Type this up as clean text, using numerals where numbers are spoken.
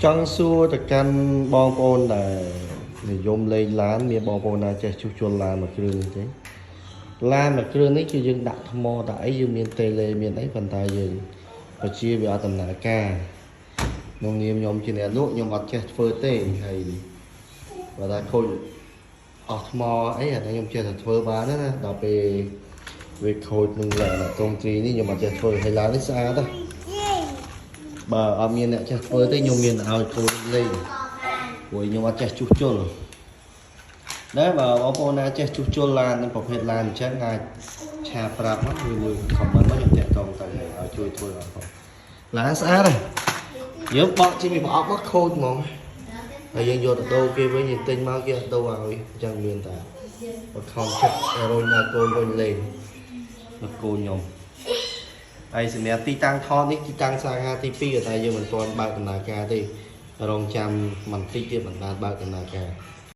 ចង់សួរទៅកាន់បងប្អូនដែលនិយមលេងឡានមានបងប្អូនណាចេះជួសជុលឡានមួយគ្រឿងនេះទេឡានមួយគ្រឿងនេះគឺយើងដាក់ថ្មដាក់អីយើងមានតេឡេមានអីប៉ុន្តែយើងបជាវាអត់ដំណើរការក្នុងនាមខ្ញុំជាអ្នកលក់ខ្ញុំអត់ចេះធ្វើទេហើយបើថាខូចអស់ថ្មអីអានេះខ្ញុំចេះតែធ្វើបានណាដល់ពេលវាខូចនឹងលក្ខណៈត្រង់ទ្រីនេះខ្ញុំអត់ចេះធ្វើហើយឡាននេះស្អាតណាស់ បើអត់មានអ្នកចេះធ្វើទេខ្ញុំមានឲ្យកូនលេងព្រោះខ្ញុំអត់ចេះជួសជុលដែរបើបងប្អូនណាចេះជួសជុលឡាននឹងប្រភេទឡានអញ្ចឹងអាច chat ប្រាប់មកឬមួយ comment មកខ្ញុំតាក់ទងទៅឲ្យជួយធ្វើអត់ផងឡានស្អាតហើយយើងបកចេញពីប្រអប់មកខូចហ្មងហើយយើងយកទៅដូរគេវិញយើងទិញមកគេអត់ដូរឲ្យអញ្ចឹងមានតែបខំចិត្តរុញឲ្យកូនរុញលេងដល់កូនខ្ញុំ ហើយសម្រាប់ទីតាំងថតនេះទីតាំងសាខាទី2តែយើងមិនទាន់បើកដំណើរការទេរងចាំបន្តិចទៀតមិនបានបើកដំណើរការ។